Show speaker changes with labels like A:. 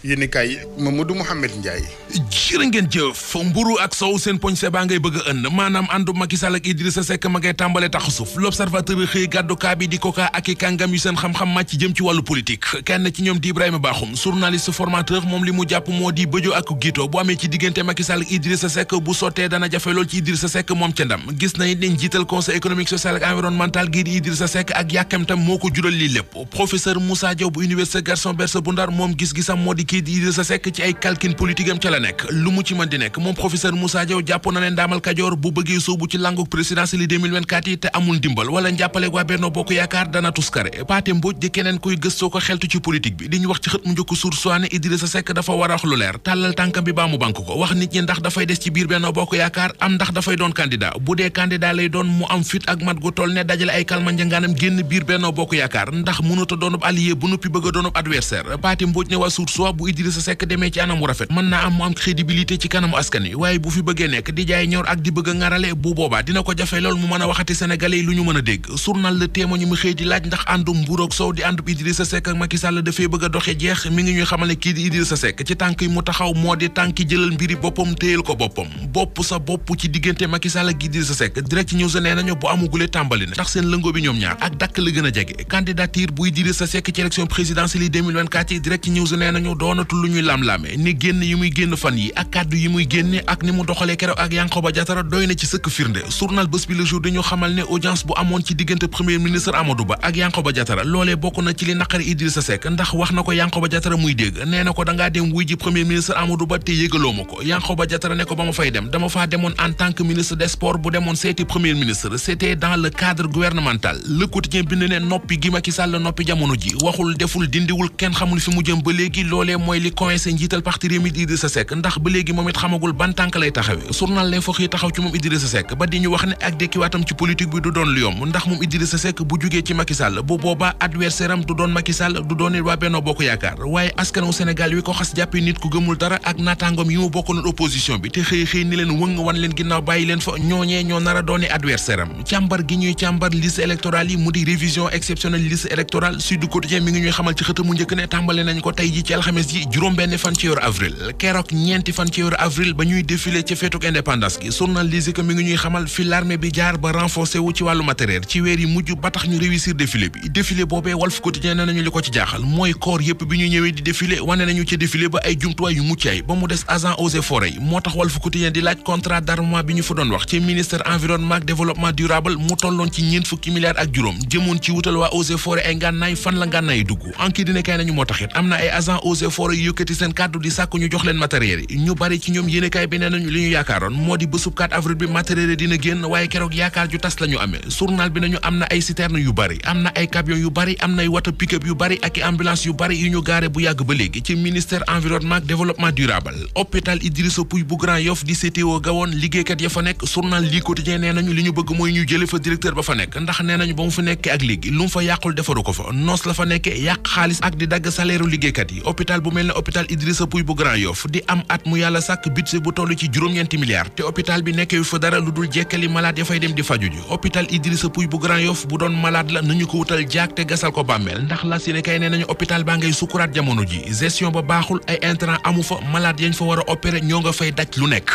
A: yéen kay Mamadou Mouhamed Ndiaye.
B: jërë ngeen jëf mburu ak sow seen poñse baa ngay bëgg a ënn maanaam àndu Macky Sall ak Idrissa Seck ma ngay tàmbale tax suuf l'observateur xëy gàddu kaa bi di koka ak i kàngam yu seen xam-xam màcc jëm ci wàllu politique kenn ci ñoom di Ibrahima Bakhoum journaliste formateur moom li mu jàpp moo di bëjo ak giito bu amee ci diggante Macky Sall ak Idrissa Seck bu sottee dana jafe lool ci Idrissa Seck moom ca ndam gis na it ne njiital conseil économique social ak environnemental gii di Idrissa Seck ak yàkkamtam moo ko jural lii lépp professeur Moussa Diaw bu université Gaston Berger bu Ndar moom gis-gisam moo di kii di Idrissa Seck ci ay calcul politique am ca la nekk lu mu ci mën di nekk moom professeur Moussa Diaw jàpp na ne ndaamal Kajoor bu bëggee soobu ci langu présidentielle 2024 yi te amul ndimbal wala njàppale waa Benno Bokk Yaakaar dana tuskare Pathé Mbodj di keneen kuy gëstoo ko xeltu ci politique bi di ñu wax ci xët mu njëkk Source ne Idrissa Seck dafa war a wax lu leer tàllal tànkam bi baa mu bank ko wax nit ñi ndax dafay des ci biir Benno Bokk Yaakaar am ndax dafay doon candidat bu dee candidat lay doon mu am fit ak mat gu toll ne dajale ay kalma njangaanam génn biir Benno Bokk Yaakaar ndax mënut a doonub allié bu nuppi bëgg a doonub adversaire Pathé Mbodj ne waa Source bu Idrissa Seck demee ci anam wu rafet mën naa am mu am crédibilité ci kanamu askan wi waaye bu fi bëggee nekk di jaay ñor ak di bëgg a ŋarale bu boobaa dina ko jafe lool mu mën a waxati sénégalais yi lu ñu mën a dégg journal Le Témoin ñu mu xëy di laaj ndax àndum mbuur ak soow di àndub Idrissa Seck ak Macky Sall dafay bëgg a doxe jeex mi ngi ñuy xamal ne kii di Idrissa Seck ci tànk yi mu taxaw moo di tànki jëlal mbiri boppam téyel ko boppam bopp sa bopp ci diggante Macky Sall ak Idrissa Seck direct news nee nañu bu amugule tàmbali na ndax seen lëngoo bi ñoom ñaar ak dakk la gën a jege candidature bu Idrissa Seck ci élection présidentielle yi 2024 yi direct news nee nañu doonatul lu ñuy lam-laame ni génn yi muy génn fan yi ak kàddu yi muy génne ak ni mu doxalee keroog ak Yankhoba Diattara doy na ci sëkk firnde journal Bës Bi Le Jour dañu xamal ne audience bu amoon ci diggante premier ministre Amadou Ba ak Yankhoba Diattara loolee bokk na ci li naqari Idrissa Seck ndax wax na ko Yankhoba Diattara muy dégg nee na ko dangaa dem wuy ji premier ministre Amadou Ba te yégaloo ma ko Yankhoba Diattara ne ko ba ma fay dem dama faa demoon en tant que ministre des sports bu demoon seeti premier ministre c'était dans le cadre gouvernemental Le Quotidien bind ne noppi gi Macky Sall noppi jamono ji waxul deful dindiwul kenn xamul fi mu jëm ba léegi loolee mooy li coincé njiital parti Rewmi Idrissa Seck ndax ba léegi moom it xamagul ban tànk lay taxawee journal L'Info xëy taxaw ci moom Idrissa Seck ba di ñu wax ne ak dekkiwaatam ci politique bi du doon lu yomb ndax moom Idrissa Seck bu jugee ci Macky Sall bu boobaa adversaire am du doon Macky Sall du doon it waa Benno Bokk Yaakaar waaye askanu Sénégal wi ko xas jàppe nit ku gëmul dara ak naataangoom yi mu bokkaloon opposition bi te xëy ni leen wëng wan leen ginnaaw bàyyi leen fa ñooñee ñoo nar a doone adversaire am càmbar gi ñuy càmbar liste électorale yi mu di révision exceptionnelle liste électorale Sud Quotidien mi ngi ñuy xamal ci xëtamu njëkk ne tàmbale nañ ko tey ji ci alxames ji juróom-benn fan ci weeru avril keroog ñeenti fan ci weeru avril ba ñuy défilé ci feetuk indépendance gi journal Les Échos mi ngi ñuy xamal fi l'armée bi jaar ba renforcé wu ci wàllu matériel ci weer yi mujj ba tax ñu réussir défilé bi défilé boobee Walf Quotidien nee nañu li ko ci jaaxal mooy corps yëpp bi ñu ñëwee di défilé wane nañu ci défilé ba ay jumtuwaay yu mucc ay ba mu des agent eaux et forêts yi moo tax Walf Quotidien di laaj contrat d'armement bi ñu fa doon wax ci ministère environnement ak développement durable mu tolloon ci ñeent fukki milliards ak juróom jëmoon ci wutal waa eaux et forêts ay ngànnaay fan la ngànnaay dugg enquête dina kay nañu moo taxit am na ay agent eaux et forêts yu yëkkati seen kàddu di sàkku ñu jox leen matériel yi ñu bari ci ñoom yéenekaay bi nee nañu li ñu yaakaaroon moo di bésub 4 avril bi matériel yi dina génn waaye keroog yaakaar ju tas la ñu amee journal bi nañu am na ay citerne yu bari am na ay camion yu bari am na ay wata pick-up yu bari ak i ambulance yu bari yu ñu gaare bu yàgg ba léegi ci ministère environnement ak développement durable hôpital Idrissa Pouye bu Grand Yoff di CTO gawoon liggéeykat ya fa nekk journal lii quotidien nee nañu li ñu bëgg mooy ñu jële fa directeur ba fa nekk ndax nee nañu ba mu fa nekkee ak léegi lu mu fa yàqul defaru ko fa noos la fa nekkee yàq xaalis ak di dagg salaire u liggéeykat yi hôpital bu mel ne hôpital Idrissa Pouye bu Grand Yoff di am at mu yàlla sàkk budget bu toll ci juróom-ñeenti milliards te hôpital bi nekkee fa dara lu dul jekkali malade ya fay dem di faju ji hôpital Idrissa Pouye bu Grand Yoff bu doon malade la nañu ko wutal jaag te gasal ko bàmmeel ndax la si ne kay nee nañu hôpital baa ngay sukuraat jamono ji gestion ba baaxul ay intrant amu fa malade yañ fa war a opérer ñoo nga fay daj lu nekk